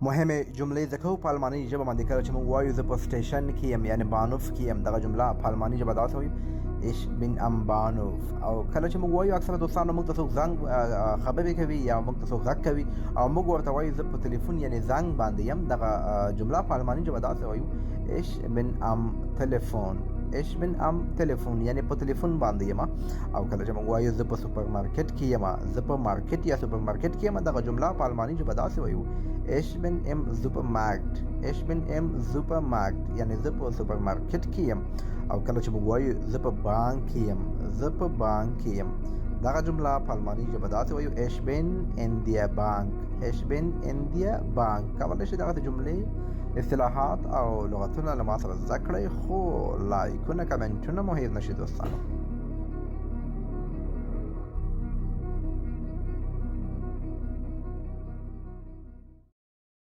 مهمې جملې زده کوو په الماني ژبه باندې. کله چې موږ وایو زه په سټیشن کې یم، یعنې Bahnhof کې یم، دغه جمله په الماني ژبه داسې وایو: Ich bin am Bahnhof. او کله چې موږ وایو اکثره دوستانو موږ ته څوک زنګ خبرې کوي یا موږ ته څوک غږ کوي او موږ ورته وایو زه په تلیفون یعنې زنګ باندې یم، دغه جمله په الماني ژبه داسې وایو: Ich bin am Telefon. Ich bin am Telefon، یعنې په تلیفون باندې یم. او کله چې موږ وایو زه په سوپر مارکیټ کې یم، زه په مارکیټ یا سوپر مارکیټ کې یم، دغه جمله په الماني ژبه داسې وایو: Ich bin im Supermarkt. Ich bin im Supermarkt، یعنې زه په سوپر مارکیټ کې یم. او کله چې موږ وایو زه په بانک کې یم، زه په بانک کې یم، دغه جمله په الماني ژبه داسې وایو: Ich bin in der Bank. Ich bin in der Bank. کولی شئ دغه جملې، اصطلاحات او لغتونه له ما سره زده کړئ، خو لایکونه، کمنټونه مو هېر نه شي دوستانو.